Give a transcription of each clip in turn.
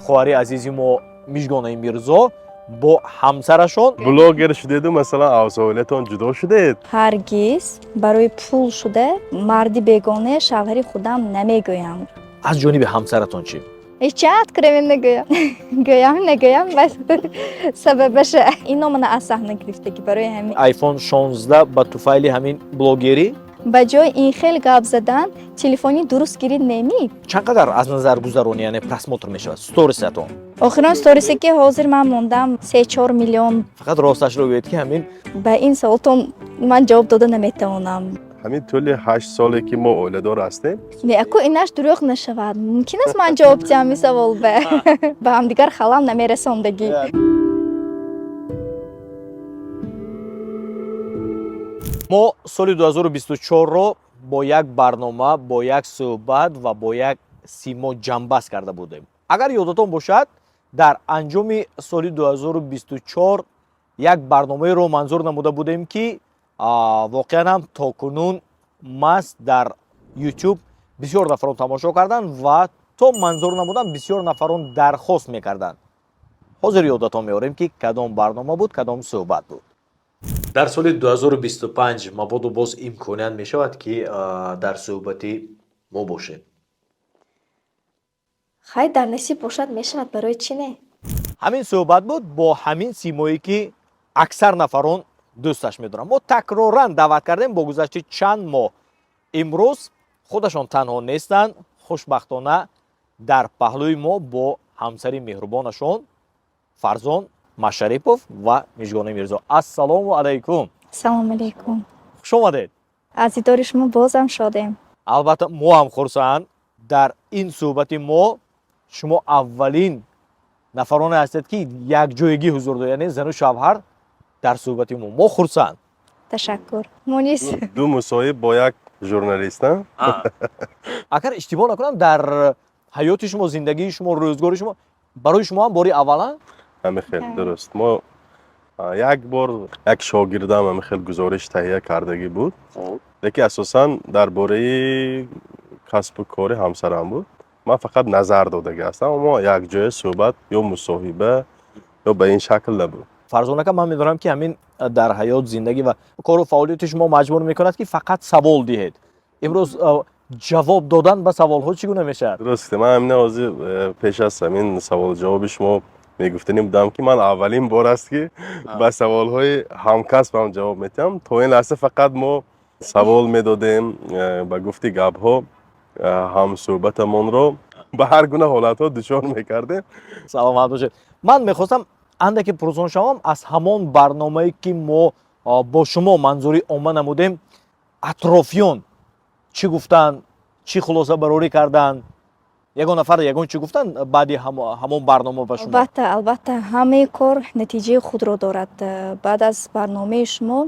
Хоҳари азизи мо Мижгонаи Мирзо бо ҳамсарашон. Блогер шудеду, масалан, аз оилатон ҷудо шудед? Ҳаргиз барои пул шуда марди бегона шавҳари худам намегӯям. Аз ҷониби ҳамсаратон чӣ? Ҳечат кирем, нагӯям, гӯям, нагӯям, бас сабабаша ино мана аз саҳна гирифтагӣ барои ҳамин. iPhone 16 ба туфайли ҳамин блогерӣ. Ба ҷои ин хел гап задан телефони дуруст гирид немӣ? Чанд қадар аз назар гузаронӣ, яъне просмотр мешавад сторисатон? Охирон сторисе, ки ҳозир ман мондам, 3-4 миллион. Фақат росташро гӯед, ки ҳамин. Ба ин саволтон ман ҷавоб дода наметавонам. Ҳамин тӯли 8 соле, ки мо оиладор ҳастем. Не, аку, инаш дурӯғ нашавад, мумкин аст ман ҷавоб диҳам ин савол ба ҳамдигар халал намерасондагӣ. Мо соли 2024-ро бо як барнома, бо як суҳбат ва бо як симо ҷамъбаст карда будем. Агар ёдатон бошад, дар анҷоми соли 2024 як барномаеро манзур намуда будем, ки воқеан ҳам то кунун маст дар YouTube бисёр нафарон тамошо карданд ва то манзур намудан бисёр нафарон дархост мекарданд. Ҳозир ёдатон меорем, ки кадом барнома буд, кадом суҳбат буд. Дар соли 2025 мабодо боз имконият мешавад, ки дар суҳбати мо бошед? Хай, дар насиб бошад, мешавад, барои чӣ не? Ҳамин суҳбат буд бо ҳамин симое, ки аксар нафарон дӯсташ медоранд. Мо такроран даъват кардем бо гузашти чанд моҳ. Имрӯз худашон танҳо нестанд, хушбахтона дар паҳлӯи мо бо ҳамсари меҳрубонашон Фарзон Машарипов ва Мижгонаи Мирзо. Ассалому алайкум! Салому алайкум! Хуш омадед! Аз дидори шумо бозам шодем. Албатта, мо ҳам хурсанд. Дар ин суҳбати мо шумо аввалин нафароне ҳастед, ки якҷоягӣ ҳузур доред, яъне зану шавҳар дар суҳбати мо. Мо хурсанд. Ташаккур, мо низ. Ду мусоҳиб бо як журналист, а? Агар иштибоҳ накунам, дар ҳаёти шумо, зиндагии шумо, рӯзгори шумо, барои шумо ҳам бори аввала? Ҳамин хел, дуруст. Мо як бор як шогирдам ҳамин хел гузориш таҳия кардагӣ буд, лекин асосан дар бораи касбу кори ҳамсарам буд. Ман фақат назар додагӣ ҳастам, аммо якҷоя суҳбат ё мусоҳиба ё ба ин шакл набуд. Фарзонака, ман медонам, ки ҳамин дар ҳаёт, зиндагӣ ва кору фаъолияти шумо маҷбур мекунад, ки фақат савол диҳед. Имрӯз ҷавоб додан ба саволҳо чӣ гуна мешавад? Дуруст, ман ҳамина ҳозир пеш аз ҳамин саволу ҷавоби шумо мегуфтанӣ будам, ки ман аввалин бор аст, ки ба саволҳои ҳамкасбам ҷавоб медиҳам. То ин лаҳза фақат мо савол медодем, ба гуфти гапҳо ҳамсӯҳбатамонро ба ҳар гуна ҳолатҳо дучор мекардем. Саломат бошед. Ман мехостам андаке пурсон шавам аз ҳамон барномае, ки мо бо шумо манзури омма намудем. Атрофиён чӣ гуфтанд, чӣ хулосабарорӣ карданд? Ягон нафар ягон чӣ гуфтанд баъди ҳамон барнома ба шумо? Албатта, албатта, ҳамаи кор натиҷаи худро дорад. Баъд аз барномаи шумо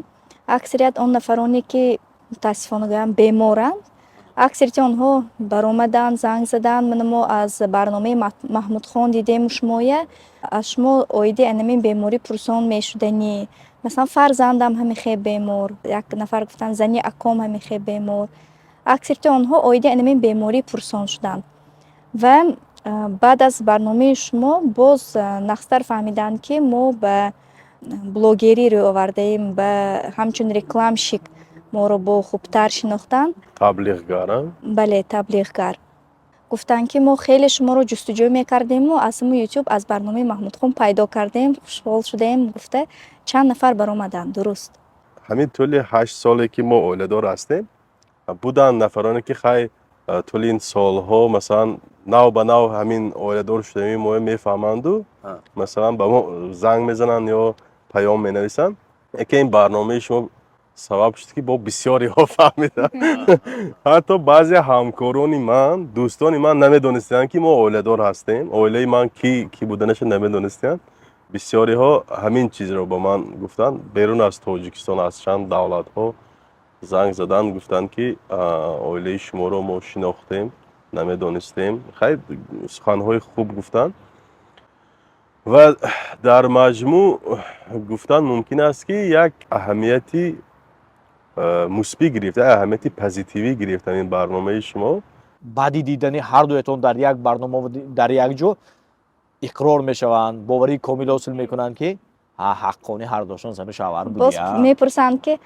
аксарият он нафароне, ки мутаассифона гӯям, беморанд, аксарияти онҳо баромаданд, занг заданд: «Мана, мо аз барномаи Маҳмудхон дидему шумоя, аз шумо оиди анамин беморӣ пурсон мешуданӣ. Масалан, фарзандам ҳамин хел бемор». Як нафар гуфтанд: «Зани аком ҳамин хел бемор». Аксарияти онҳо оиди анамин беморӣ пурсон шуданд ва баъд аз барномаи шумо боз нағзтар фаҳмиданд, ки мо ба блогерӣ рӯй овардаем, ба ҳамчун рекламщик моро бо хубтар шинохтанд. Таблиғгар, а? Бале, таблиғгар. Гуфтанд, ки мо хеле шуморо ҷустуҷӯ мекардему аз ҳамун Ютуб, аз барномаи Маҳмудхон пайдо кардем, хушҳол шудем, гуфта чанд нафар баромаданд, дуруст. Ҳамин тӯли 8 соле, ки мо оиладор ҳастем, буданд нафароне, ки хай, тӯли ин солҳо, масалан, нав ба нав ҳамин оиладор шудани моя мефаҳманду, масалан, ба мо занг мезананд ё паём менависанд. Яке ин барномаи шумо сабаб шуд, ки бо бисёриҳо фаҳмиданд. Ҳатто баъзе ҳамкорони ман, дӯстони ман намедонистанд, ки мо оиладор ҳастем. Оилаи ман ки буданаша намедонистанд. Бисёриҳо ҳамин чизро ба ман гуфтанд. Берун аз Тоҷикистон, аз чанд давлатҳо занг заданд, гуфтанд, ки оилаи шуморо мо шинохтем, намедонистем. Хай, суханҳои хуб гуфтанд ва дар маҷмӯъ гуфтан мумкин аст, ки як аҳамияти мусбӣ гирифт, як аҳамияти позитивӣ гирифт ҳамин барномаи шумо. Баъди дидани ҳар дуятон дар як барнома ва дар як ҷо. Иқрор мешаванд, боварии комил ҳосил мекунанд, ки ҳаққонӣ ҳардуашон зану шавҳар Боз будия. мепурсанд, ки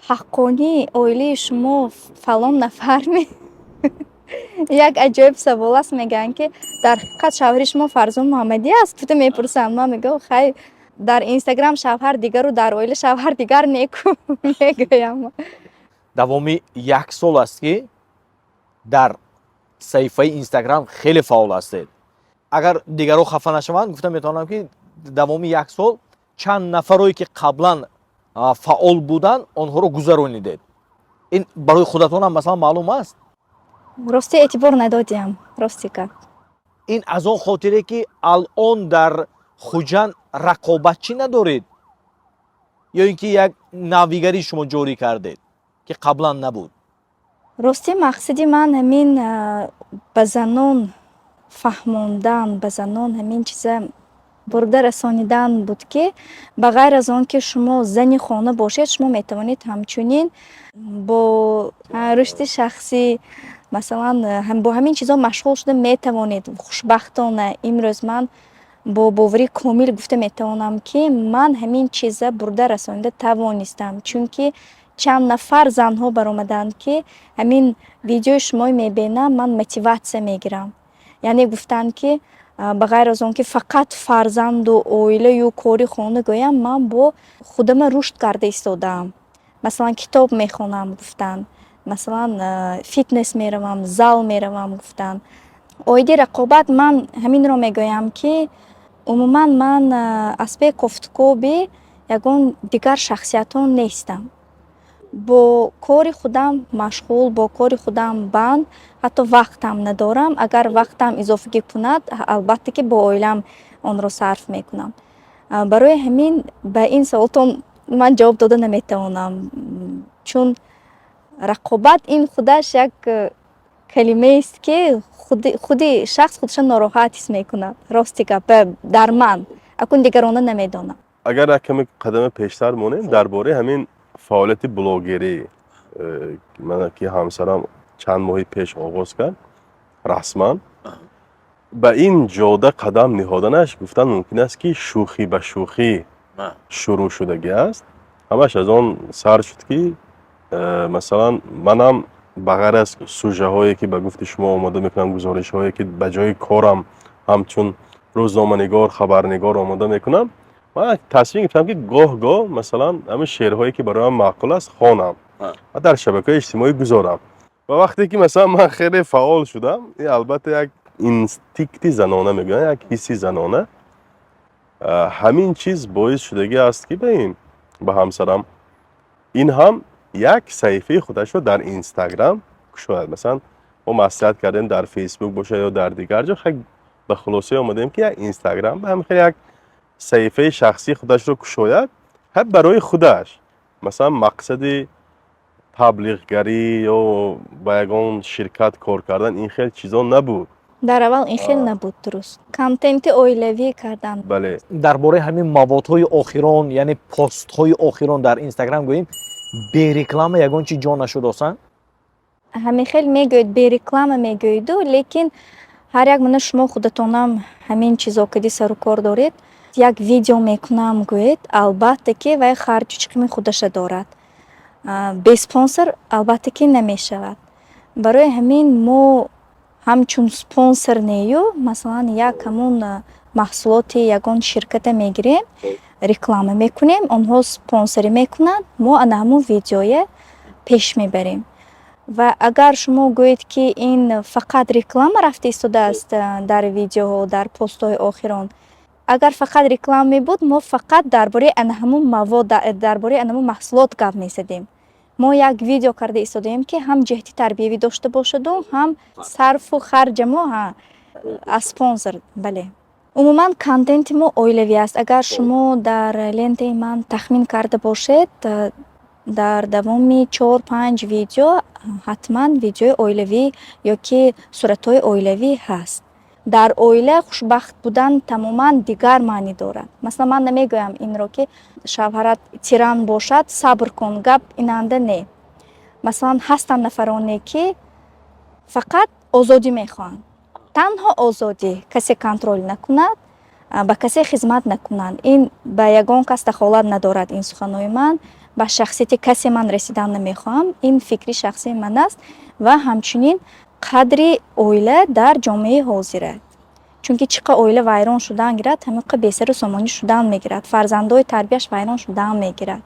ҳаққонии оилаи шумо фалон нафар ме? Як аҷоиб савол аст. Мегӯянд, ки дар ҳақиқат шавҳари шумо Фарзон Муҳаммадӣ аст, гуфта мепурсанд. Ман мегӯям: «Хай, дар Инстаграм шавҳар дигару дар оила шавҳар дигар неку», мегӯям. Давоми як сол аст, ки дар саҳифаи Инстаграм хеле фаъол ҳастед. Агар дигарҳо хафа нашаванд, гуфта метавонам, ки давоми як сол чанд нафарое, ки қаблан фаъол буданд, онҳоро гузаронидед. Ин барои худатонам, масалан, маълум аст? Рости, эътибор надодиам, рости гап. Ин аз он хотире, ки алон дар Хуҷанд рақобатчӣ надоред ё ин ки як навигарӣ шумо ҷорӣ кардед, ки қаблан набуд? Рости, мақсади ман ҳамин ба занон фаҳмондан, ба занон ҳамин чиза бурда расонидан буд, ки ба ғайр аз он ки шумо зани хона бошед, шумо метавонед ҳамчунин бо рушди шахсӣ, масалан, бо ҳамин чизо машғул шуда метавонед. Хушбахтона, имрӯз ман бо боварии комил гуфта метавонам, ки ман ҳамин чиза бурда расонида тавонистам, чунки чанд нафар занҳо баромаданд, ки ҳамин видеои шумои мебинам, ман мотиватсия мегирам. Яъне гуфтанд, ки ба ғайр аз он ки фақат фарзанду оилаю кори хона гӯям, ман бо худама рушд карда истодаам, масалан, китоб мехонам, гуфтанд, масалан, фитнес меравам, зал меравам, гуфтанд. Оиди рақобат ман ҳаминро мегӯям, ки умуман ман аз паи кофтукоби ягон дигар шахсиятҳо нестам. Бо кори худам машғул, бо кори худам банд, ҳатто вақтам надорам. Агар вақтам изофагӣ кунад, албатта ки бо оилаам онро сарф мекунам. Барои ҳамин ба ин саволтон ман ҷавоб дода наметавонам, чун рақобат ин худаш як калимаест, ки худи шахс худашро нороҳат ҳис мекунад. Рости гап, дар ман, акун дигарона намедонам. Агар як каме қадами пештар монем, дар бораи ҳамин фаъолияти блогерӣ, мана ки ҳамсарам чанд моҳи пеш оғоз кард расман, ба ин ҷода қадам ниҳоданаш, гуфтан мумкин аст, ки шӯхӣ ба шӯхӣ шурӯъ шудагӣ аст. Ҳамаш аз он сар шуд, ки масалан, манам ба ғайр аз сужаҳое, ки ба гуфти шумо омода мекунам, гузоришҳое, ки ба ҷои корам ҳамчун рӯзноманигор, хабарнигор омода мекунам, ман тасмим гирифтам, ки гоҳ гоҳ, масалан, ҳамин шеърҳое, ки барои ман маъқул аст, хонам ва дар шабакаҳои иҷтимоӣ гузорам. Ва вақте ки, масалан, ман хеле фаъол шудам, ин албатта як инстинкти занона мегӯянд, як ҳисси занона, ҳамин чиз боис шудагӣ аст, ки ба ин ба ҳамсарам ин ҳам як саҳифаи худашро дар Инстаграм кушояд. Масалан, мо маслиҳат кардем, дар Фейсбук бошад ё дар дигар ҷо. Хай, ба хулосае омадем, ки як Инстаграм ба ҳам хеле як саҳифаи шахсии худашро кушояд, ҳам барои худаш, масалан, мақсади таблиғгарӣ ё ба ягон ширкат кор кардан, ин хел чизо набуд. Дар аввал ин хел набуд, дуруст, контенти оилавӣ кардан. Бале. Дар бораи ҳамин маводҳои охирон, яъне постҳои охирон дар Инстаграм гӯем, бе реклама ягон чи ҷо нашуд осан? Ҳамин хел мегӯед, бе реклама мегӯеду, лекин ҳар як мана шумо худатонам ҳамин чизо кади сару кор доред. Як видео мекунам гӯед, албатта ки вай харҷу чиқими худаша дорад. Бе спонсор албатта ки намешавад. Барои ҳамин мо ҳамчун спонсор нею, масалан, як ҳамун маҳсулоти ягон ширката мегирем, реклама мекунем, онҳо спонсорӣ мекунанд, мо ана ҳамун видеоя пеш мебарем. Ва агар шумо гӯед, ки ин фақат реклама рафта истодааст дар видеоҳо, дар постҳои охирон, агар фақат реклама мебуд, мо фақат дар бораи ана ҳамун мавод, дар бораи ана ҳамун маҳсулот гап мезадем. Мо як видео карда истодаем, ки ҳам ҷиҳати тарбиявӣ дошта бошаду, ҳам сарфу харҷа мо аз спонсор. Бале, умуман контенти мо оилавӣ аст. Агар шумо дар лентаи ман тахмин карда бошед, дар давоми чор панҷ видео ҳатман видеои оилавӣ ё ки суратҳои оилавӣ ҳаст. Дар оила хушбахт будан тамоман дигар маънӣ дорад. Масалан, ман намегӯям инро, ки шавҳарат тиран бошад, сабр кун, гап инанда не. Масалан, ҳастанд нафароне, ки фақат озодӣ мехоҳанд. Танҳо озодӣ, касе контроль накунад, ба касе хизмат накунанд. Ин ба ягон кас дахолат надорад. Ин суханои ман ба шахсияти касе ман расидан намехоҳам, ин фикри шахсии ман аст. Ва ҳамчунин қадри оила дар ҷомеаи ҳозира, чунки чӣ қадр оила вайрон шудан гирад, ҳамин қадр бесару сомонӣ шудан мегирад, фарзандои тарбияш вайрон шудан мегирад.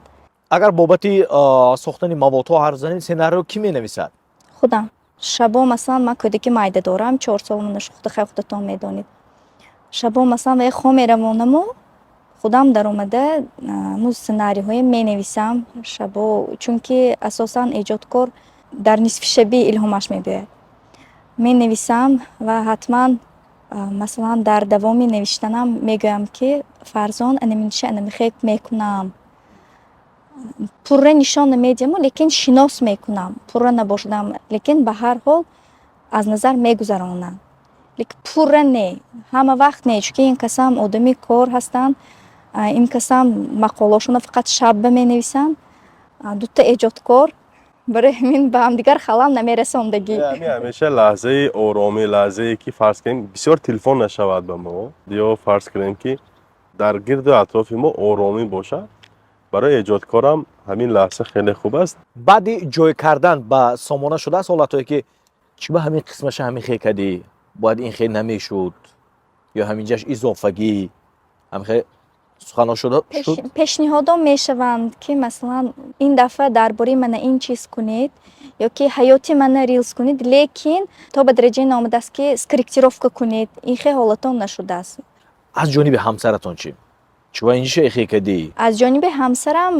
Агар бобати сохтани маводҳо ҳарф занем, сценарио кӣ менависад? Худам. Шабо, масалан, ман кӯдаки майда дорам, 4 сол хай, худатон медонед. Шабо, масалан, вай хоб меравонаму худам даромада ну сценариҳоям менависам шабо, чунки асосан эҷодкор дар нисфи шабӣ илҳомаш мебиёяд. Менависам ва ҳатман, масалан, дар давоми навиштанам мегӯям, ки фарзон, анаминча анамихек мекунам. Пурра нишон намедиҳаму, лекин шинос мекунам. Пурра набошадам, лекин ба ҳар ҳол аз назар мегузаронам, лекин пурра не, ҳама вақт не, чунки ин касам одами кор ҳастанд, ин касам мақолаошонро фақат шабба менависанд. Дута эҷодкор, барои ҳамин ба ҳамдигар халал намерасондагӣ. Ҳамеша лаҳзаи оромӣ, лаҳзае ки, фарз кунем, бисёр телефон нашавад ба мо ё, фарз кунем, ки дар гирду атрофи мо оромӣ бошад, барои эҷодкорам ҳамин лаҳза хеле хуб аст. Баъди ҷой кардан ба сомона шудааст ҳолатҳое, ки чӣ ба ҳамин қисмаша ҳамин хел кардӣ, бояд ин хел намешуд, ё ҳаминҷаш изофагӣ, ҳамин хел суханҳо шуда шуд? Пешниҳодо мешаванд, ки масалан, ин дафъа дар бораи мана ин чиз кунед ё ки ҳаёти мана рилс кунед, лекин то ба дараҷае наомадааст, ки скорректировка кунед. Ин хел ҳолатҳо нашудааст. Аз ҷониби ҳамсаратон чӣ? Чӣ ба инҷиша эхе кардӣ? Аз ҷониби ҳамсарам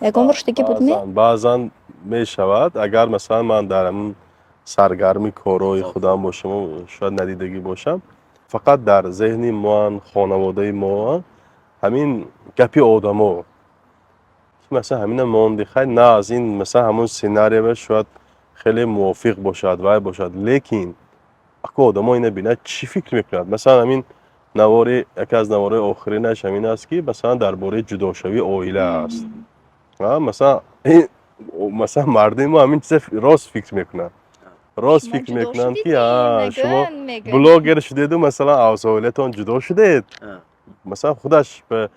ягон бор шудагӣ буд, не? Баъзан мешавад, агар, масалан, ман дар ҳамин саргарми корҳои худам бошаму шояд надидагӣ бошам. Фақат дар зеҳни моан, хонаводаи моан ҳамин гапи одамо, ки масалан, ҳамина монди, хай, на аз ин, масалан, ҳамон сценариява шояд хеле мувофиқ бошад, вай бошад, лекин аку одамо ина бинад, чӣ фикр мекунад? Масалан, ҳамин навори, яке аз наворҳои охиринаш ҳамин аст, ки масалан, дар бораи ҷудошавии оила аст. Масалан, масалан, мардуми мо ҳамин чиза рост фикр мекунанд, рост фикр мекунанд, ки шумо блогер шудеду, масалан, аз оилатон ҷудо шудед. Масалан, худаш ба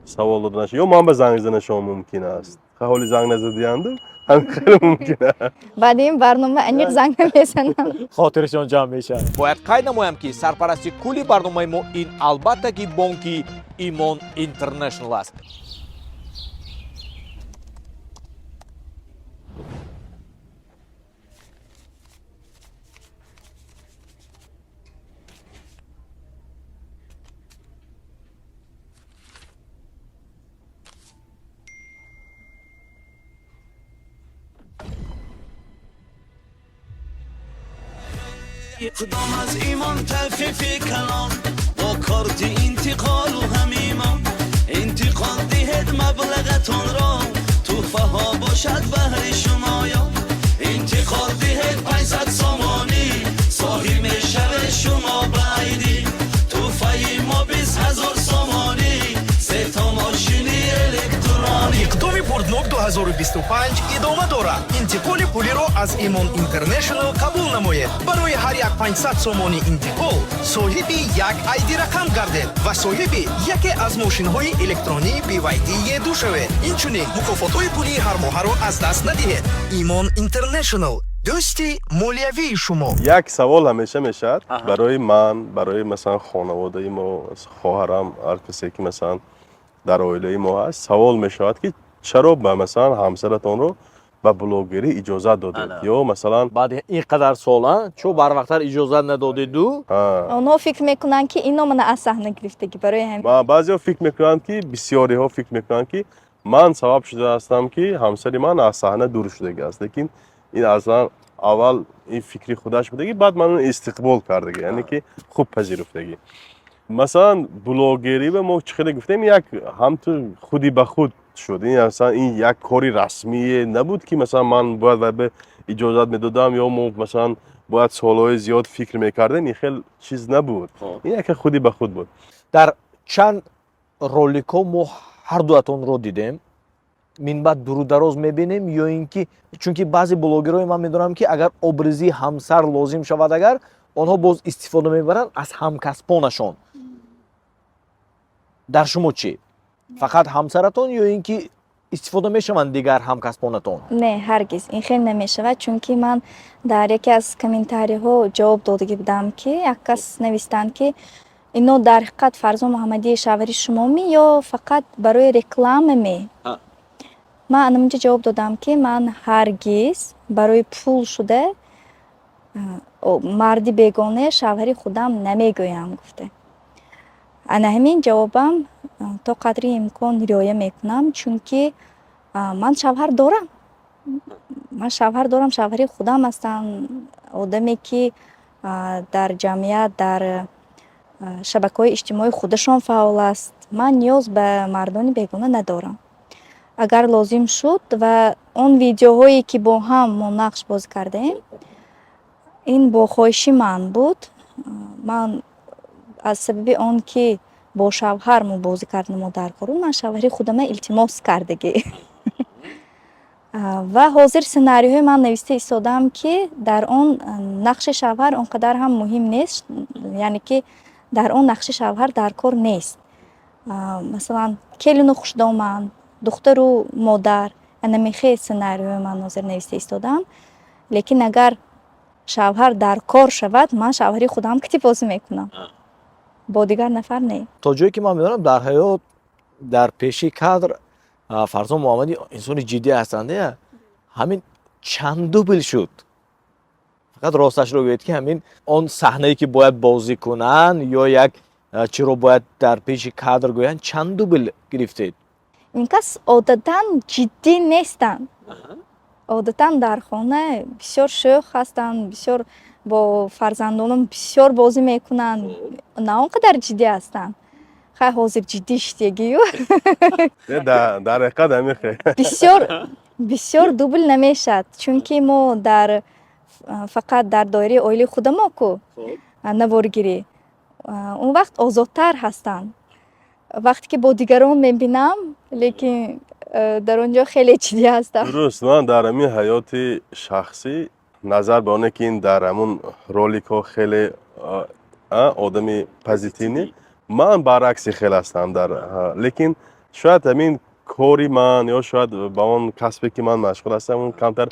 савол доданаш ё ман ба занг занашон мумкин аст. Ҳоли занг назадиянду, ҳамин хеле мумкин аст. Баъди ин барнома аниқ занг намезанам. Хотирашон ҷамъ мешавад. Бояд қайд намоям, ки сарпарасти кулли барномаи мо ин, албатта, ки бонки Имон Интернешнл аст. اقدام از ایمان تخفیف کلان با کارت انتقال و همیمان انتقال دهد مبلغتان را، تحفه ها باشد بهر شمایان. انتقال دهد 500 سامانی، صاحب میشوه شما بعیدی. تحفه ما 20,000 سامانی، سه تا ماشینی الکترونی. Иқдоми бурднок 2025 идома дорад. Интиқоли пулиро аз Имон Интернешнл қабул намоед. Барои ҳар як 500 сомонӣ интиқол соҳиби як айди рақам гардед ва соҳиби яке аз мошинҳои электронии BYD E2 шавед. Инчунин мукофотҳои пулии ҳармоҳаро аз даст надиҳед. Имон Интернешнл, дӯсти молиявии шумо. Як савол ҳамеша мешавад барои ман, барои, масалан, хонаводаи мо, хоҳарам, ҳар касе ки, масалан, дар оилаи мо ҳаст, савол мешавад, ки чаро ба, масалан, ҳамсаратонро ба блогерӣ иҷозат додед ё, масалан, Баъди ин қадар сол чӯ барвақттар иҷозат надодеду? Онҳо фикр мекунанд, ки ино мана аз саҳна гирифтагӣ, барои ҳамин. Баъзеҳо фикр мекунанд, ки, бисёриҳо фикр мекунанд, ки ман сабаб шуда ҳастам, ки ҳамсари ман аз саҳна дур шудагӣ аст. Лекин ин аслан аввал ин фикри худаш будагӣ, баъд ман истиқбол кардагӣ, яъне ки хуб пазируфтагӣ. Масалан, блогерӣ ба мо чӣ хеле гуфтем, як ҳамту худи ба худ шуд. Ин, масалан, ин як кори расмие набуд, ки, масалан, ман бояд вай ба иҷозат медодам ё мо, масалан, бояд солҳои зиёд фикр мекардем. Ин хел чиз набуд, ин яке худи ба худ буд. Дар чанд роликҳо мо ҳар дуатонро дидем. Минбаъд дуру дароз мебинем ё ин ки, чунки баъзе блогерҳои ман медонам, ки агар образи ҳамсар лозим шавад, агар Онҳо боз истифода мебаранд аз ҳамкасбонашон. Дар шумо чӣ, фақат ҳамсаратон ё ин ки истифода мешаванд дигар ҳамкасбонатон? Не, ҳаргиз ин хел намешавад, чунки ман дар яке аз комментариҳо ҷавоб додагӣ будам, ки як кас навистанд, ки ино дар ҳақиқат Фарзон Муҳаммадии шавҳари шумоми ё фақат барои рекламаме? Ман анамунҷа ҷавоб додам, ки ман ҳаргиз барои пул шуда марди бегона шавҳари худам намегӯям гуфта. Ана ҳамин ҷавобам то қадри имкон риоя мекунам, чунки ман шавҳар дорам, ман шавҳар дорам, шавҳари худам ҳастам, одаме, ки дар ҷамъият, дар шабакаҳои иҷтимоӣ худашон фаъол аст. Ман ниёз ба мардони бегона надорам. Агар лозим шуд ва он видеоҳое, ки бо ҳам мо нақш бозӣ кардаем, ин бо хоҳиши ман буд. Ман аз сабаби он ки бо шавҳар мо бозӣ кардамо дар кор, ман шавҳари худама илтимос кардагӣ. Ва ҳозир сценариҳои ман нависта истодаам, ки дар он нақши шавҳар он қадар ҳам муҳим нест, яъне ки дар он нақши шавҳар дар кор нест. Масалан, келину хушдоман, духтару модар, анамихе сценариҳои ман ҳозир нависта истодаам. Лекин агар шавҳар дар кор шавад, ман шавҳари худам кити бозӣ мекунам, бо дигар нафар не. То ҷое ки ман медонам, дар ҳаёт, дар пеши кадр Фарзон Муҳаммадӣ инсони ҷиддӣ ҳастанд. Ҳамин чанд дубл шуд? Фақат росташро гӯед, ки ҳамин он саҳнае, ки бояд бозӣ кунанд ё як чиро бояд дар пеши кадр гӯянд, чанд дубл гирифтед? Ин кас одатан ҷиддӣ нестанд. Одатан дар хона бисёр шӯх ҳастанд, бисёр бо фарзандонам бисёр бозӣ мекунанд, на он қадар ҷиддӣ ҳастанд. Хай, ҳозир ҷиддӣ шидагию. Дар ҳақиқат ҳамин хел. Бисёр бисёр дубл намешавад, чунки мо дар фақат дар доираи оилаи худамо ку наворгирӣ, он вақт озодтар ҳастанд. Вақте ки бо дигарон мебинам, лекин дар он ҷо хеле ҷиддӣ ҳастам. Дуруст, ман дар ҳамин ҳаёти шахсӣ, назар ба оне ки ин дар ҳамун роликҳо хеле одами позитивный, ман баръакси хел ҳастам дар, лекин шояд ҳамин кори ман ё шояд ба он касбе, ки ман машғул ҳастам, он камтар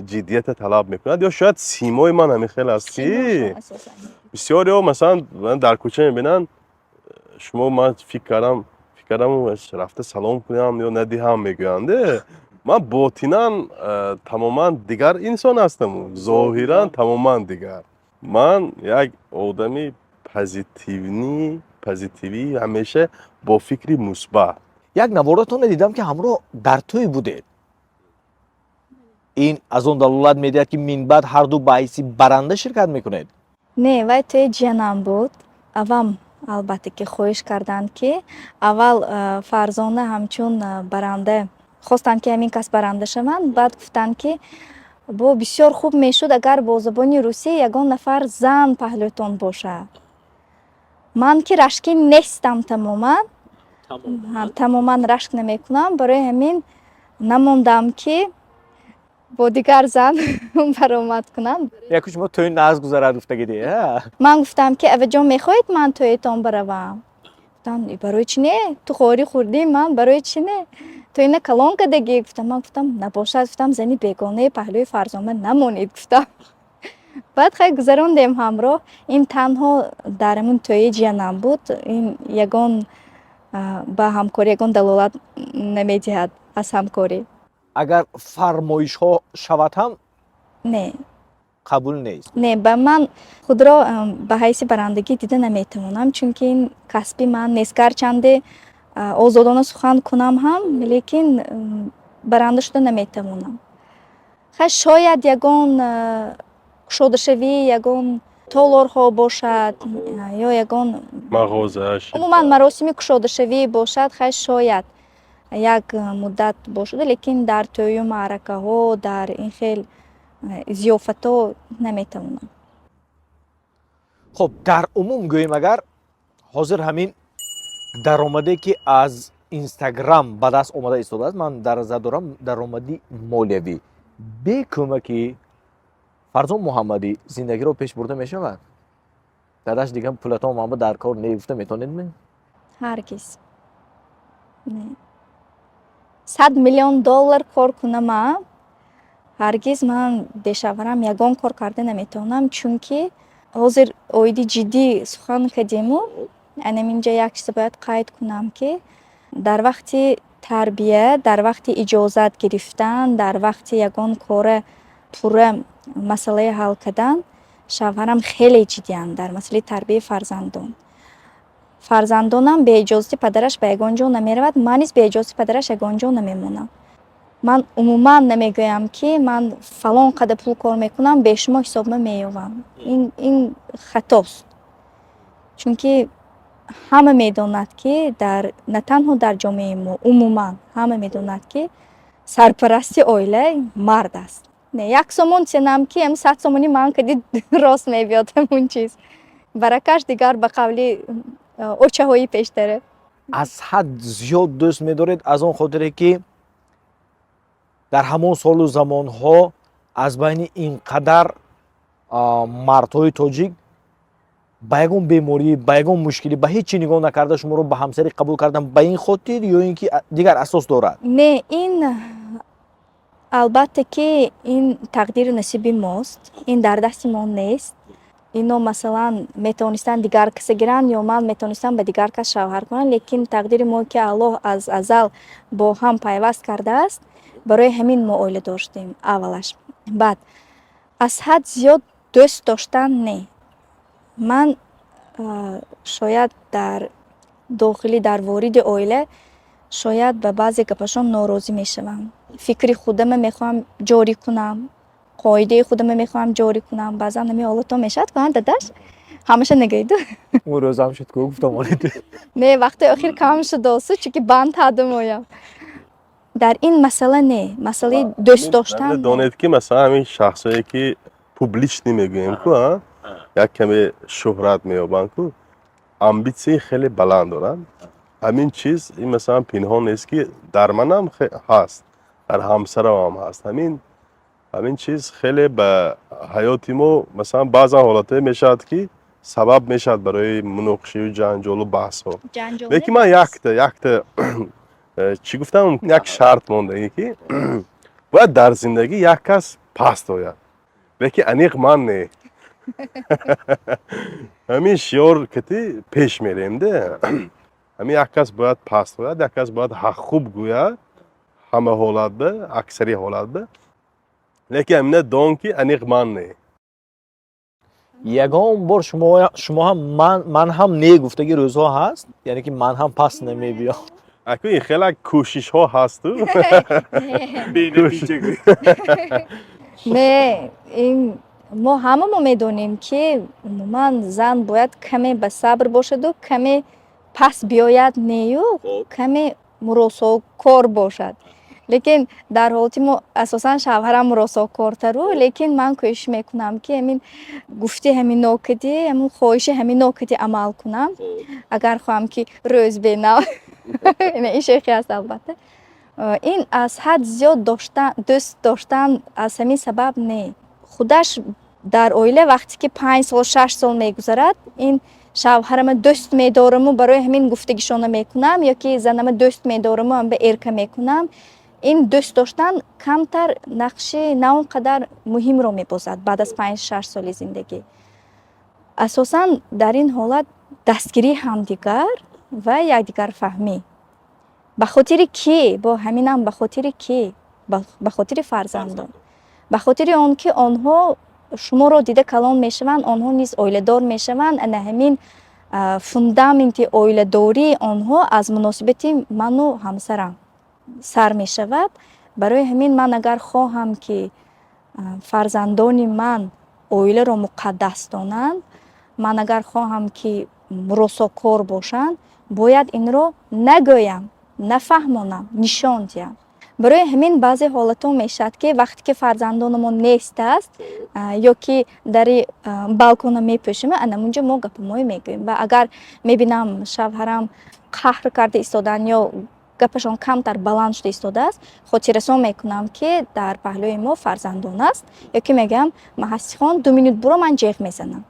ҷиддията талаб мекунад, ё шояд симои ман ҳамин хел аст, ки бисёриҳо, масалан, дар кӯча мебинанд шумо, ман фикр кардам, рафта салом кунам ё надиҳам, мегӯянд. Ман ботинан тамоман дигар инсон ҳастам, зоҳиран тамоман дигар. Ман як одами позитивный, позитивӣ, ҳамеша бо фикри мусбат. Як наворатонро дидам, ки ҳамроҳ дар тӯй будед. Ин аз он далолат медиҳад, ки минбаъд ҳарду ба ҳайси баранда ширкат мекунед? Не, вай тӯи ҷиянам буд. Авам албатта ки хоҳиш карданд, ки аввал Фарзона ҳамчун баранда хостанд, ки ҳамин кас баранда шаванд. Баъд гуфтанд, ки бо бисёр хуб мешуд, агар бо забони русӣ ягон нафар зан паҳлӯтон бошад. Ман ки рашкӣ нестам тамоман, тамоман рашк намекунам, барои ҳамин намондам, ки бо дигар зан баромад кунам. Яку шумо тӯи нағз гузарад гуфтагиди. Ман гуфтам, ки аваҷон, мехоҳед, ман тӯетон баравам? Гуфтанд: «Барои чӣ не? Ту хорӣ хӯрдӣ, ман барои чӣ не? Ту ина калон кардагӣ», гуфтам. Ман гуфтам: «Набошад», гуфтам, «зани бегонаи паҳлӯи Фарзона намонед», гуфтам. Баъд хай, гузарондем ҳамроҳ. Ин танҳо дар ҳамун тӯи ҷиянам буд. Ин ягон ба ҳамкорӣ ягон далолат намедиҳад аз ҳамкорӣ. Агар фармоишҳо шавад ҳам? Не. Қабул нест? Не, ба ман худро ба ҳайси барандагӣ дида наметавонам, чунки ин касби ман нест. Гарчанде озодона сухан кунам ҳам, лекин баранда шуда наметавонам. Хай, шояд ягон кушодашавӣ, ягон толорҳо бошад ё ягон мағоза. Умуман маросими кушодашавӣ бошад, хай, шояд як муддат бошада, лекин дар тӯю маъракаҳо, дар ин хел зиёфатҳо наметавонам. Хуб, дар умум гӯем, агар ҳозир ҳамин даромаде, ки аз Инстаграм ба даст омада истодааст, ман дар назар дорам даромади молиявӣ, бе кӯмаки Фарзон Муҳаммадӣ зиндагиро пеш бурда мешавад? Дадаш, дигар пулатон манба дар кор не гуфта метавонед ме? Ҳаргиз не. 100 миллион доллар кор кунама, ҳаргиз ман бешавҳарам ягон кор карда наметавонам, чунки ҳозир оиди ҷиддӣ сухан кардему, анаминҷа як чиза бояд қайд кунам, ки дар вақти тарбия, дар вақти иҷозат гирифтан, дар вақти ягон кора пурра масъалаи ҳал кардан шавҳарам хеле ҷиддианд дар масъалаи тарбияи фарзандон. Фарзандонам беиҷозати падараш ба ягон ҷо намеравад, ман низ беиҷозати падараш ягон ҷо намемонам. Ман умуман намегӯям, ки ман фалон қадар пул кор мекунам, бе шумо ҳисобма меёвам. Ин хатост, чунки ҳама медонад, ки дар на танҳо дар ҷомеаи мо, умуман ҳама медонад, ки сарпарасти оила мард аст. Не, 1 сомон сенам, ки ам 100 сомони ман кади рост мебиёд, ҳамун чиз баракаш дигар, ба қавли очаҳои пештара. Аз ҳад зиёд дӯст медоред аз он хотире, ки дар ҳамон солу замонҳо аз байни ин қадар мардҳои тоҷик ба ягон беморӣ, ба ягон мушкилӣ, ба ҳеҷ чӣ нигоҳ накарда, шуморо ба ҳамсарӣ қабул кардан, ба ин хотир ё ин ки дигар асос дорад? Не, ин албатта, ки ин тақдиру насиби мост, ин дар дасти мо нест. Ино, масалан, метавонистанд дигар каса гиранд ё ман метавонистам ба дигар кас шавҳар кунам, лекин тақдири мо, ки Аллоҳ аз азал бо ҳам пайваст кардааст, барои ҳамин мо оиладор шудем аввалаш. Баъд аз ҳад зиёд дӯст доштан не. Ман шояд дар дохилӣ, дар вориди оила шояд ба баъзе гапашон норозӣ мешавам, фикри худама мехоҳам ҷорӣ кунам, қоидаи худама мехоҳам ҷорӣ кунам. Баъзан ҳамин ҳолатҳо мешавад ку, дадаш, ҳамаша нагӯиду. Он рӯзам шуд ку, гуфтам олид. Не, вақти охир кам шудосу, чунки банд ҳадамоям дар ин масъала. Не, масъалаи дӯст доштан. Донед, ки масалан ҳамин шахсое, ки публичный мегӯем ку, як каме шӯҳрат меёбанд ку, амбитсияи хеле баланд доранд. Ҳамин чиз ин, масалан, пинҳон нест, ки дар манам ҳаст, дар ҳамсарамам ҳаст. Ҳамин чиз хеле ба ҳаёти мо, масалан, баъзан ҳолатҳое мешавад, ки сабаб мешавад барои муноқишаю ҷанҷолу баҳсҳо. Лекин ман якта чӣ гуфтам, як шарт мондагӣ, ки бояд дар зиндагӣ як кас паст ояд, лекин аниқ ман не. Ҳамин шиёр кати пеш мерем де. Ҳамин як кас бояд паст ояд, як кас бояд хуб гӯяд ҳама ҳолатда, аксари ҳолатда, лекин ҳамина дон, ки аниқ ман не. Ягон бор шумо ҳам ман ҳам не гуфтаги рӯзҳо ҳаст, яъне ки ман ҳам паст намебиём? Аку, ин хела кӯшишҳо ҳасту. Бенатиҷа. Не, ин мо ҳама мо медонем, ки умуман зан бояд каме ба сабр бошаду каме пас биёяд, нею каме муросокор бошад. Лекин дар ҳолати мо асосан шавҳарам муросокортару, лекин ман кӯшиш мекунам, ки ҳамин гуфти ҳамин нокади, ҳамин хоҳиши ҳамин нокади амал кунам. Агар хоҳам, ки рӯз бенав, ин шӯхӣ аст, албатта. Ин аз ҳад зиёд дӯст доштан аз ҳамин сабаб не. Худаш дар оила вақте ки 5 сол, 6 сол мегузарад, ин шавҳарама дӯст медораму барои ҳамин гуфтагишона мекунам ё ки занама дӯст медораму ам ба эрка мекунам, ин дӯст доштан камтар нақши на он қадар муҳимро мебозад. Баъд аз 5-6 соли зиндагӣ асосан дар ин ҳолат дастгирии ҳамдигар ва якдигарфаҳмӣ. Ба хотири кӣ? Бо ҳаминам ба хотири кӣ? Ба хотири фарзандон, ба хотири он ки онҳо шуморо дида калон мешаванд, онҳо низ оиладор мешаванд. Ана ҳамин фундаменти оиладории онҳо аз муносибати ману ҳамсарам сар мешавад. Барои ҳамин ман агар хоҳам, ки фарзандони ман оиларо муқаддас донанд, ман агар хоҳам, ки муросокор бошанд, бояд инро нагӯям, нафаҳмонам, нишон диҳам. Барои ҳамин баъзе ҳолатҳо мешавад, ки вақте ки фарзандонамон нест аст ё ки дари балкона мепӯшем, анамунҷо мо гапамое мегӯем. Ва агар мебинам, шавҳарам қаҳр карда истодаанд ё гапашон камтар баланд шуда истодааст, хотиррасон мекунам, ки дар паҳлӯи мо фарзандон аст, ё ки мегӯям: «Маҳастихон, 2 минут буро, ман ҷеғ мезанам».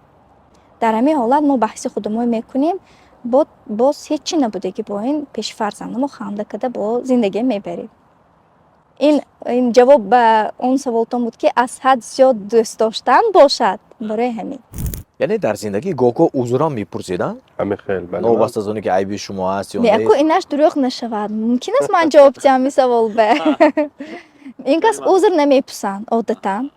Дар ҳамин ҳолат мо баҳси худамон мекунем, боз ҳеҷ чӣ набудагӣ, бо ин пеши фарзандамо ханда карда бо зиндагӣ мебарем. Ин ҷавоб ба он саволтон буд, ки аз ҳад зиёд дӯст доштан бошад, барои ҳамин. Яъне дар зиндагӣ гоҳ-гоҳ узрам мепурсидан? Ҳамин хел, бале. Новобаста аз оне ки айби шумо аст ё Не, аку нест. Инаш дурӯғ нашавад, мумкин аст ман ҷавоб диҳам ин савол ба ин кас. Узр намепурсанд одатан,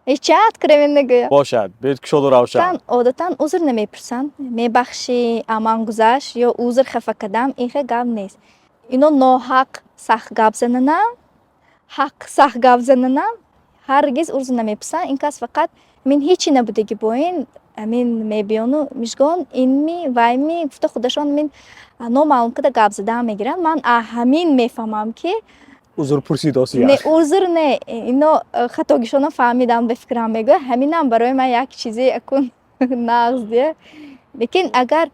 ҳеча откровенно гӯям. Бошад, биёед кушоду равшан. Одатан узр намепурсанд. Мебахшӣ, аман гузашт ё узр, хафа кардам, ин хел гап нест. Ино ноҳақ сахт гап зананам, ҳақ сахт гап зананам, ҳаргиз узр намепурсанд. Ин кас фақат мин ҳечи набудагӣ, бо ин амин мебиёну мижгон инми вайми гуфта, худашон мин номаълум карда гап задан мегиранд. Ман ҳамин мефаҳмам, ки узр пурсидоси. Не, узр не, ино хатогишона фаҳмидам, ба фикрам мегӯя. Ҳаминам барои ман як чизи акун нағз дия. Лекин агар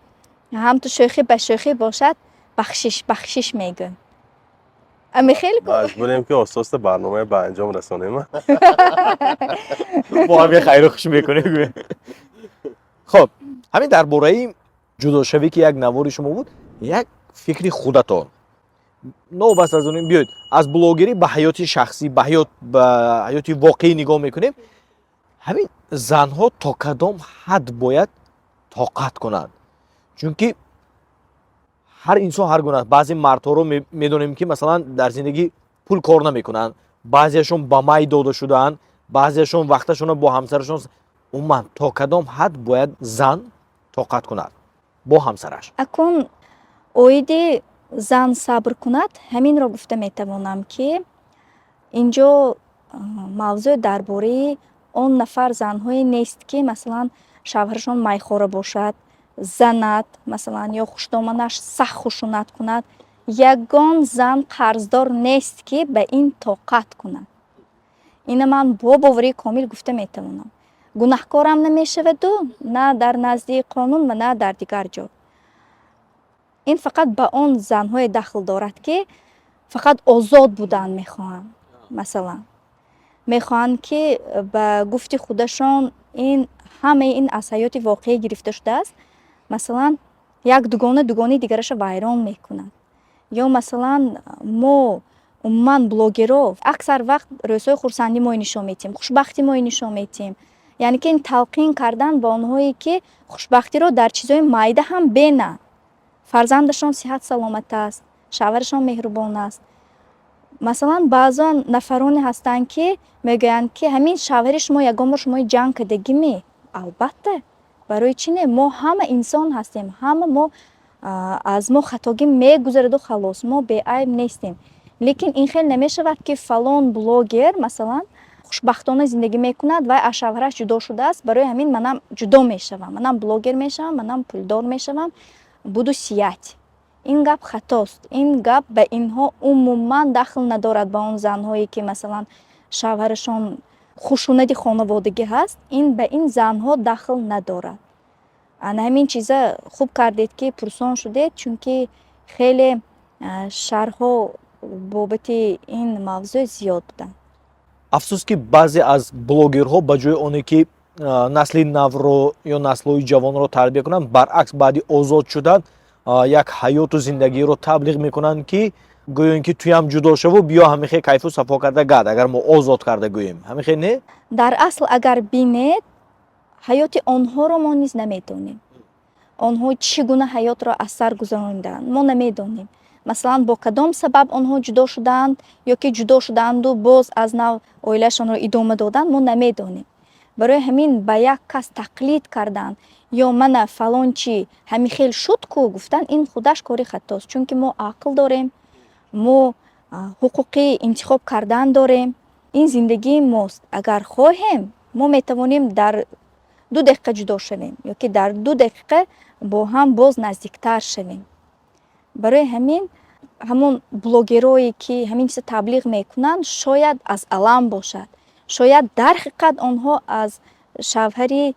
ҳамту шӯхӣ ба шӯхӣ бошад, бахшиш, бахшиш мегӯям. Ами хеле. Маҷбурем, ки оста оста барномаи ба анҷом расонем. Бо ҳами хайру хуш мекунем. Хуб, ҳамин дар бораи ҷудошавӣ, ки як навори шумо буд, як фикри худатон. Новобаста аз он, биёед аз блогерӣ ба ҳаёти шахсӣ, ба ҳаёти воқеӣ нигоҳ мекунем. Ҳамин занҳо то кадом ҳад бояд тоқат кунанд? Чунки ҳар инсон ҳар гуна аст. Баъзе мардҳоро медонем, ки масалан дар зиндагӣ пул кор намекунанд, баъзеашон ба май дода шудаанд, баъзеашон вақташонро бо ҳамсарашон. Умуман, то кадом ҳад бояд зан тоқат кунад бо ҳамсараш? Акун оиди зан сабр кунад, ҳаминро гуфта метавонам, ки инҷо мавзӯъ дар бораи он нафар занҳое нест, ки масалан шавҳарашон майхора бошад, занад масалан ё хушдоманаш сахт хушунат кунад. Ягон зан қарздор нест, ки ба ин тоқат кунад. Ина ман бо боварии комил гуфта метавонам. Гунаҳкорам намешаваду на дар назди қонун ва на дар дигар ҷо. Ин фақат ба он занҳое дахл дорад, ки фақат озод будан мехоҳанд, масалан мехоҳанд, ки ба гуфти худашон, ин ҳамаи ин аз ҳаёти воқеӣ гирифта шудааст, масалан як дугона дугонаи дигараша вайрон мекунад. Ё масалан мо умуман блогерҳо аксар вақт рӯзҳои хурсандӣ мои нишон медиҳем, хушбахтӣ мои нишон медиҳем, яъне ки ин талқин кардан ба онҳое, ки хушбахтиро дар чизҳои майда ҳам бенанд. Фарзандашон сиҳат саломат аст, шавҳарашон меҳрубон аст. Масалан, баъзан нафароне ҳастанд, ки мегӯянд, ки ҳамин шавҳари шумо ягон бор шумои ҷанг кардагиме? Албатта, барои чӣ не? Мо ҳама инсон ҳастем, ҳама мо аз мо хатогӣ мегузараду халос, мо беайб нестем. Лекин ин хел намешавад, ки фалон блогер масалан хушбахтона зиндагӣ мекунад, вай аз шавҳараш ҷудо шудааст, барои ҳамин манам ҷудо мешавам, манам блогер мешавам, манам пулдор мешавам, буду сиять. Ин гап хатост. Ин гап ба инҳо умуман дахл надорад. Ба он занҳое, ки масалан шавҳарашон хушунати хонаводагӣ ҳаст, ин ба ин занҳо дахл надорад. Ана ҳамин чиза хуб кардед, ки пурсон шудед, чунки хеле шарҳҳо бобати ин мавзӯъ зиёд буданд. Афсӯс, ки баъзе аз блогерҳо ба ҷои оне ки насли навро ё наслҳои ҷавонро тарбия кунанд, баръакс, баъди озод шудан як ҳаёту зиндагиро таблиғ мекунанд, ки гӯё ин ки туям ҷудо шаву биё ҳамихе кайфу сафо карда гард. Агар мо озод карда гӯем, ҳамихе не? Дар асл, агар бинед, ҳаёти онҳоро мо низ намедонем. Онҳо чӣ гуна ҳаётро аз сар гузаронидаанд, мо намедонем. Масалан, бо кадом сабаб онҳо ҷудо шудаанд ё ки ҷудо шудаанду боз аз нав оилаашонро идома доданд, мо намедонем. Барои ҳамин ба як кас тақлид кардан ё мана фалон чӣ ҳамин хел шуд ку гуфтан, ин худаш кори хатост, чунки мо ақл дорем, мо ҳуқуқи интихоб кардан дорем. Ин зиндагии мост. Агар хоҳем, мо метавонем дар 2 дақиқа ҷудо шавем ё ки дар 2 дақиқа бо ҳам боз наздиктар шавем. Барои ҳамин ҳамон блогерое, ки ҳамин чиза таблиғ мекунанд, шояд аз алам бошад, шояд дар ҳақиқат онҳо аз шавҳари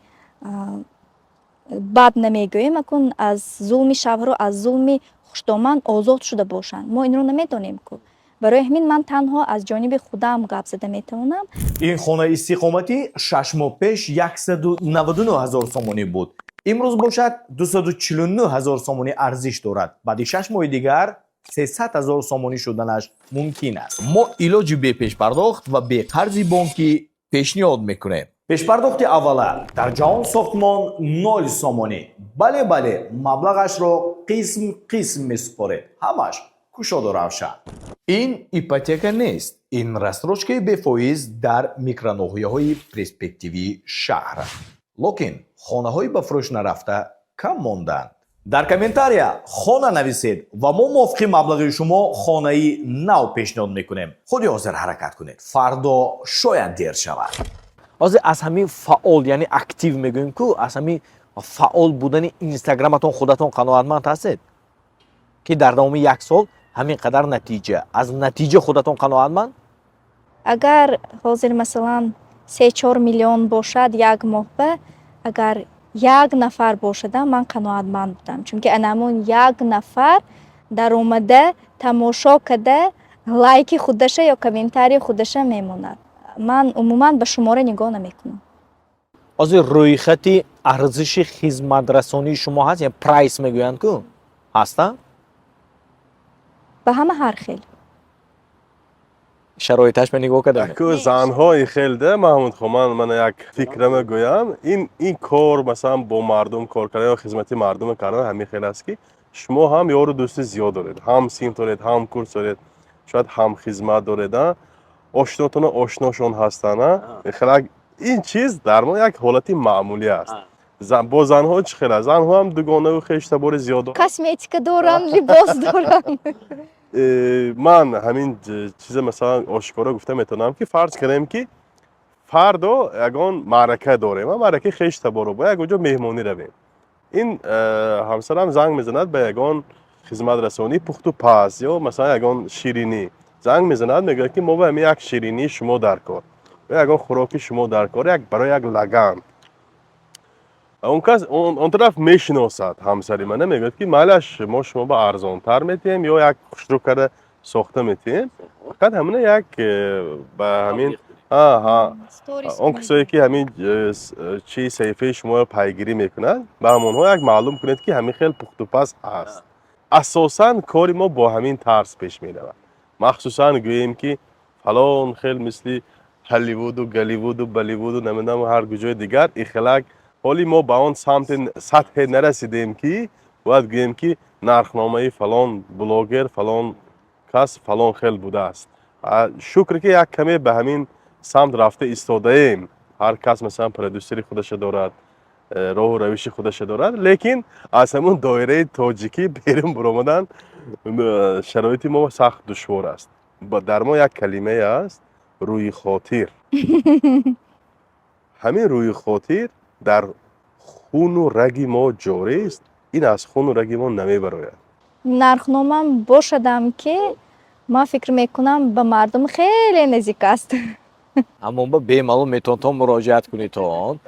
бад намегӯем, акун аз зулми шавҳару аз зулми хушдоман озод шуда бошанд. Мо инро намедонем ку. Барои ҳамин ба як кас тақлид кардан, Барои ҳамин ман танҳо аз ҷониби худам гап зада метавонам. Ин хонаи истиқоматӣ 6 моҳ пеш 199 ҳазор сомонӣ буд, имрӯз бошад 249 ҳазор сомонӣ арзиш дорад. Баъди 6 моҳи дигар 300 ҳазор сомонӣ шуданаш мумкин аст. Мо илоҷи бепешпардохт ва беқарзи бонкӣ пешниҳод мекунем. Пешпардохти аввала дар Ҷаҳон Сохтмон 0 сомонӣ. Бале, бале, маблағашро қисм қисм месупоред, ҳамаш кушоду равшан. Ин ипотека нест, ин рассрочкаи бефоиз дар микроноҳияҳои перспективии шаҳр. Лекин хонаҳои ба фурӯш нарафта кам монданд. Дар комментария «хона» нависед ва мо мувофиқи маблағи шумо хонаи нав пешниҳод мекунем. Худи ҳозир ҳаракат кунед, фардо шояд дер шавад. Ҳозир аз ҳамин фаъол, яъне актив мегӯем ку, аз ҳамин фаъол будани Инстаграматон худатон қаноатманд ҳастед, ки дар давоми як сол ҳамин қадар натиҷа? Аз натиҷа худатон қаноатманд? Агар ҳозир, масалан, 3-4 миллион бошад як моҳба, агар як нафар бошада, ман қаноатманд будам, чунки анамон як нафар даромада, тамошо карда, лайки худаша ё комментарии худаша мемонад. Ман умуман ба шумора нигоҳ намекунам. Ҳозир рӯйхати арзиши хизматрасонии шумо ҳаст, я прайс мегӯянд ку, ҳаста? Ба ҳама ҳар хел. Шароиташ ба нигоҳ кардам. Ку занҳои хелда, Маҳмудхон, ман мана як фикрама гӯям. Ин кор, масалан, бо мардум кор кардан ё хизмати мардума кардан ҳамин хел аст, ки шумо ҳам ёру дӯсти зиёд доред, ҳам синф доред, ҳам курс доред, шояд ҳам хизмат доред, ошнотона ошношон ҳастанд. Хелак ин чиз дар мо як ҳолати маъмулӣ аст. Бо занҳо чӣ хел аст? Занҳо ҳам дугонаву хештабори зиёд доранд. Косметика дорам, либос дорам. Ман ҳамин чиза, масалан, ошкоро гуфта метавонам, ки фарз кардем, ки фардо ягон маърака дорем, маъракаи хештаборо, бо ягон ҷо меҳмонӣ равем. Ин ҳамсарам занг мезанад ба ягон хизматрасонии пухту паз ё, масалан, ягон ширинӣ занг мезанад, мегӯяд, ки мо ба ҳамин як ширинии шумо дар кор ё ягон хӯроки шумо дар кор, як барои як лаган. Он кас он тараф мешиносад ҳамсари мана, мегӯяд, ки майлаш, мо шумо ба арзонтар метиҳем ё як хушрӯ карда сохта метиҳем, фақат ҳамина як ба ҳамин он касое, ки ҳамин чи саҳифаи шуморо пайгирӣ мекунад, ба ҳамонҳо як маълум кунед, ки ҳамин хел пухтупаз ҳаст. Асосан кори мо бо ҳамин тарз пеш меравад. Махсусан гӯем, ки фалон хел, мисли Ҳолливуду, Голливуду, Болливуду, намедонам, ҳар куҷои дигар ихелак. Ҳоли мо ба он самти сатҳе нарасидем, ки бояд гӯем, ки нархномаи фалон блогер, фалон кас фалон хел будааст. Шукр, ки як каме ба ҳамин самт рафта истодаем. Ҳар кас, масалан, продюсери худаша дорад, роҳу равиши худаша дорад, лекин аз ҳамун доираи тоҷикӣ берун баромадан шароити мо сахт душвор аст. Дар мо як калимае аст: рӯи хотир. Ҳамин рӯи хотир дар хуну раги мо ҷорист, ин аз хуну раги мо намебарояд. Нархномам бошадам, ки ман фикр мекунам, ба мардум хеле наздик аст. Аммо ба бемалол метавонтон муроҷиат кунедтон.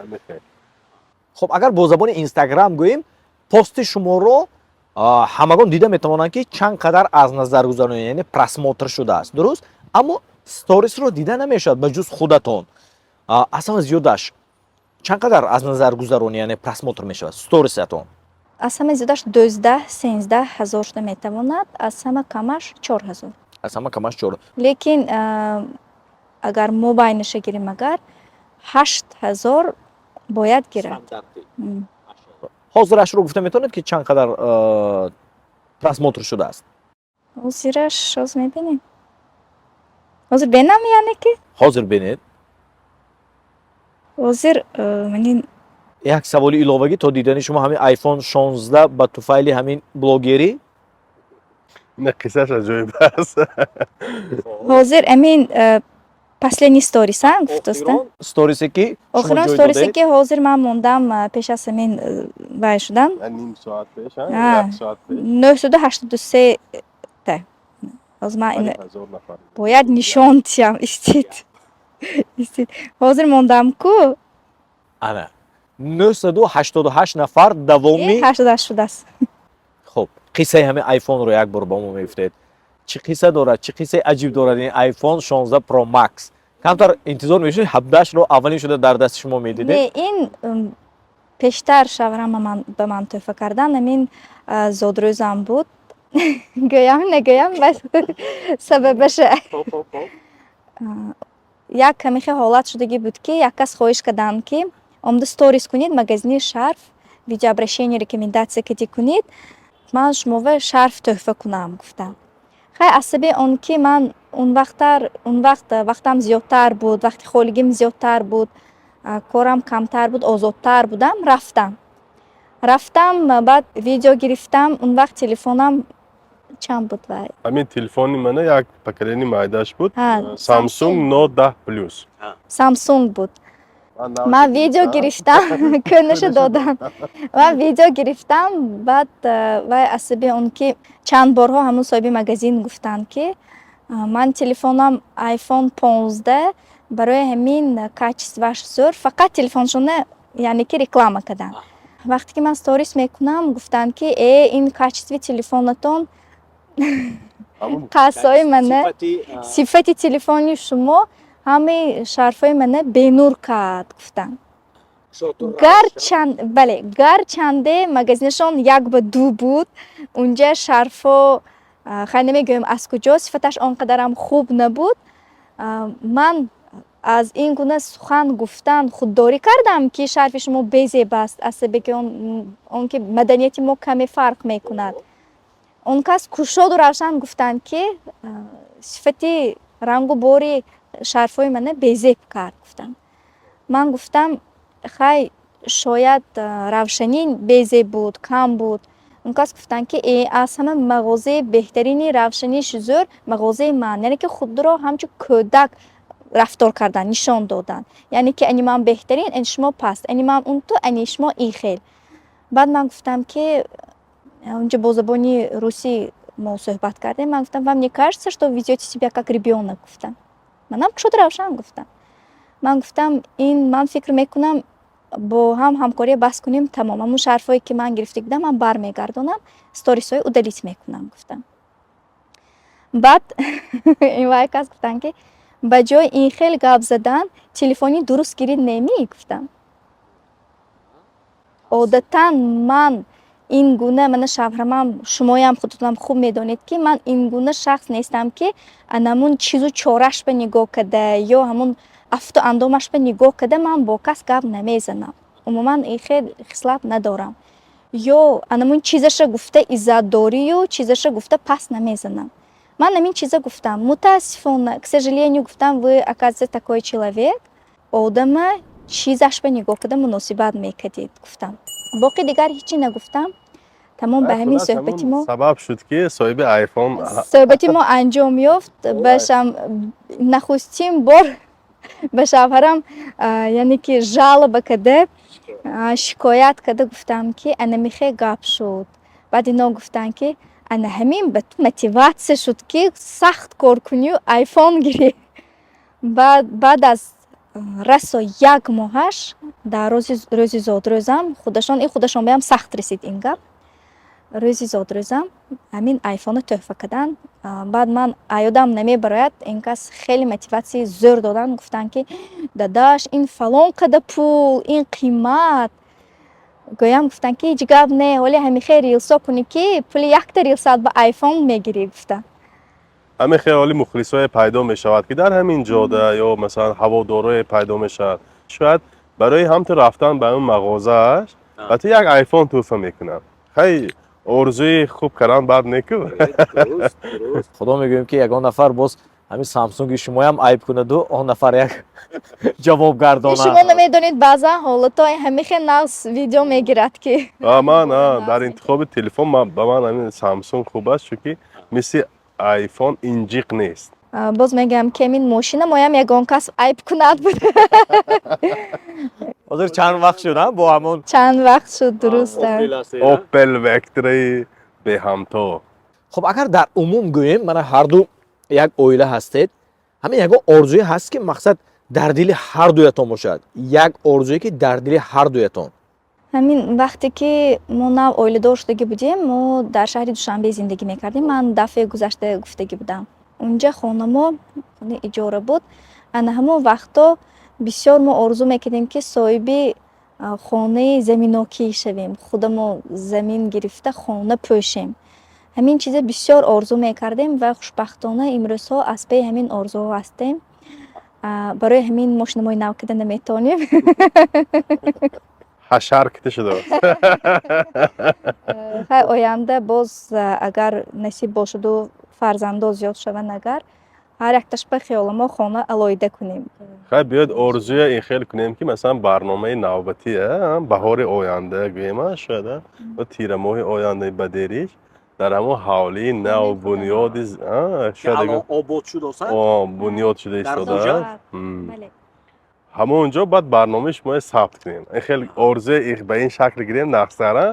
Хуб, агар бо забони Инстаграм гӯем, пости шуморо ҳамагон дида метавонанд, ки чанд қадар аз назаргузаронӣ, яъне просмотр шудааст, дуруст? Аммо сторисро дида намешавад ба ҷуз худатон. Аз ҳама зиёдаш чанд қадар аз назаргузаронӣ, яъне просмотр мешавад сторисатон? Аз ҳама зиёдаш 12-13 ҳазор шуда метавонад, аз ҳама камаш 4 ҳазор. Аз ҳама камаш чор. Лекин агар мобайниша гирем, агар 8 ҳазор бояд гирад. Ҳозирашро гуфта метавонед, ки чанд қадар просмотр шудааст? Ҳозираш ҳозир мебинем, ҳозир бенам, яъне ки. Ҳозир бинед. Ҳозир манин. Як саволи иловагӣ то дидани шумо: ҳамин iPhone 16 ба туфайли ҳамин блогерӣ? Ина қиссаш аҷоиб аст. Ҳозир амин последний сторис а гуфтоста? Сторисе, ки шумо Охирон ҷой сторисе, додед. ки ҳозир ман мондам, пеш аз ҳамин вай шудан. Ним соат пеш, А. як соат пеш. 983 та. Ҳозир ман ина ҳазор нафар. Бояд нишон диҳам. Истед, истед, ҳозир мондам ку. Ана, 988 нафар давоми 88 шудааст. Хуб, қиссаи ҳамин айфонро як бор ба мо мегуфтед. Чӣ қисса дорад, чӣ қиссаи аҷиб дорад ин iPhone 16 Pro Max? Камтар интизор мешуд, 17-ро аввалин шуда дар дасти шумо медидед. Не, ин пештар шавҳарам ба ман тӯҳфа кардан. Ҳамин зодрӯзам буд. Гӯям, нагӯям, бас сабабаша. Як ҳамихе ҳолат шудагӣ буд, ки як кас хоҳиш карданд, ки омада сторис кунед, магазини шарф, видеообращение, рекомендация кадӣ кунед, ман шумова шарф тӯҳфа кунам, гуфтам. Хай, асаби он ки ман он вақтар, он вақт вақтам зиёдтар буд, вақти холигим зиёдтар буд, корам камтар буд, озодтар будам, рафтам. Рафтам, баъд видео гирифтам. Он вақт телефонам чанд буд вай? Ҳамин телефони мана як поколение майдаш буд. Ҳа. Samsung Note 10 Plus. Samsung буд. Ман видео гирифтам, кӯнаша додам. Ман видео гирифтам, баъд вай асаби он ки чанд борҳо ҳамун соҳиби магазин гуфтанд, ки ман телефонам iPhone 15, барои ҳамин качествоаш зӯр, фақат телефоншона, яъне ки реклама карданд. Вақте ки ман сторис мекунам, гуфтанд, ки ин качествои телефонатон қассои мана, сифати телефони шумо ҳамаи шарфҳои мана бенур кард, гуфтанд. Гарчанд, бале, гарчанде магазинашон як ба ду буд, унҷа шарфҳо, хай, намегӯем аз куҷо, сифаташ он қадарам хуб набуд. Ман аз ин гуна сухан гуфтан худдорӣ кардам, ки шарфи шумо безеб аст, аз сабаби ки он ки маданияти мо каме фарқ мекунад. Он кас кушоду равшан гуфтанд, ки сифати рангу бори шарфҳои мана безеб кард, гуфтанд. Ман гуфтам, хай, шояд равшанӣ безеб буд, кам буд. Он кас гуфтанд, ки аз ҳама мағозаи беҳтарини равшаниш зӯр мағозаи ман, яъне ки худро ҳамчун кӯдак рафтор кардан нишон доданд, яъне ки ани ман беҳтарин, ани шумо паст, ани ман унту, ани шумо ин хел. Баъд ман гуфтам, ки унҷа бо забони русӣ мо суҳбат кардем, ман гуфтам: «Вам не кажется, что ведете себя как ребенок?» гуфтам. Манам кушоду равшан гуфтам. Ман гуфтам, ин ман фикр мекунам, бо ҳам ҳамкория бас кунем, тамом. Ҳамун шарфҳое, ки ман гирифта будам, ман бармегардонам, сторисҳои удалить мекунам, гуфтам. Баъд ин вай кас гуфтанд, ки ба ҷои ин хел гап задан телефони дуруст гирӣ немӣ, гуфтам. Одатан ман ин гуна, мана шавҳарамам, шумоям худатонам хуб медонед, ки ман ин гуна шахс нестам, ки анамун чизу чораш ба нигоҳ карда ё ҳамун афту андомаш ба нигоҳ карда ман бо кас гап намезанам. Умуман ин хел хислат надорам. Ё анамун чизаша гуфта иззатдорию чизаша гуфта пас намезанам. Ман ҳамин чиза гуфтам. Мутаассифона, к сожалению, гуфтам, вы, оказывается, такой человек, одама чизаш ба нигоҳ карда муносибат мекардед, гуфтам. Боқи дигар ҳечи нагуфтам. Тамом, ба ҳамин суҳбати мо сабаб шуд, ки соҳиби айфон суҳбати мо анҷом ёфт. Ба нахустин бор ба шавҳарам, яъне ки жалоба карда, шикоят карда гуфтам, ки анамихе гап шуд. Баъд ино гуфтанд, ки ана ҳамин ба ту мотиватсия шуд, ки сахт кор кунию айфон гирӣ. Баъд аз расо як моҳаш дар рӯзи зодрӯзам худашон, ин худашон баям сахт расид ин гап, рӯзи зодрӯзам ҳамин айфонро тӯҳфа карданд. Баъд ман аёдам намебарояд, ин кас хеле мотиватсияи зӯр доданд, гуфтанд, ки дадаш, ин фалон қадар пул, ин қимат. Гӯям, гуфтанд, ки ҳеҷ гап не, ҳоли ҳамихе рилсо кунӣ, ки пули якта рилсат ба айфон мегирӣ, гуфтанд. Ҳамин хел ҳоли мухлисое пайдо мешавад, ки дар ҳамин ҷода ё масалан ҳаводорое пайдо мешавад, шояд барои ҳамту рафтан ба он мағозааш ба ту як айфон тӯҳфа мекунад. Хай, орзуи хуб кардан бад неку. Худо мегӯем, ки ягон нафар боз ҳамин Самсунги шумоям айб кунаду он нафар як ҷавоб гардонад. Шумо намедонед, баъзан ҳолатҳои ҳамихе нағз видео мегирад, ки ман дар интихоби телефон ба ман ҳамин Самсунг хуб аст, чунки мисли айфон инҷиқ нест. Боз мегӯям, ки ҳамин мошина моям ягон кас айб кунад буд. Ҳозир чанд вақт шуд бо ҳамон? Чанд вақт шуд, дуруст. Опел Вектраи беҳамто. Хуб, агар дар умум гӯем, мана ҳарду як оила ҳастед, ҳамин ягон орзуе ҳаст, ки мақсад дар дили ҳардуятон бошад, як орзуе, ки дар дили ҳардуятон? Ҳамин вақте ки мо нав оиладор шудагӣ будем, мо дар шаҳри Душанбе зиндагӣ мекардем. Ман дафъаи гузашта гуфтагӣ будам, унҷа хонамо хонаи иҷора буд. Ана ҳамон вақто бисёр мо орзу мекардем, ки соҳиби хонаи заминокӣ шавем, худамо замин гирифта, хона пӯшем. Ҳамин чиза бисёр орзу мекардем ва хушбахтона имрӯзҳо аз паи ҳамин орзуҳо ҳастем. Барои ҳамин мошинамои нав кида наметавонем. Ҳашар кита шудааст. Хай, оянда боз, агар насиб бошаду фарзандо зиёд шаванд, агар ҳар якташ ба хиёла мо хона алоҳида кунем. Хай, биёед, орзуя ин хел кунем, ки масалан барномаи навбатӣ баҳори оянда гӯем, шояд ва тирамоҳи ояндаи ба дериш дар ҳамон ҳавлии нав бунёди шояд обод шудоса. Бунёд шуда истодааст, ҳамон ҷо баъд барномаи шумоя сабт кунем. Ин хел орзуя ба ин шакл гирем нақсара.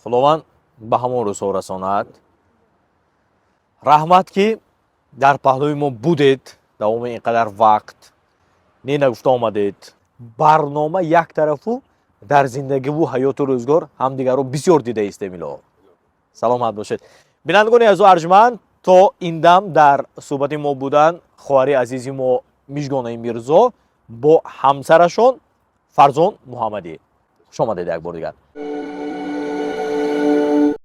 Худованд ба ҳамон рӯзҳо расонад. Раҳмат, ки дар паҳлӯи мо будед давоми ин қадар вақт, не нагуфта омадед. Барнома як тарафу, дар зиндагиву ҳаёту рӯзгор ҳамдигарро бисёр дида истем. Илоҳо, саломат бошед. Бинандагони азизу арҷманд, то ин дам дар суҳбати мо буданд хоҳари азизи мо Мижгонаи Мирзо бо ҳамсарашон Фарзон Муҳаммадӣ. Хуш омадед як бор дигар.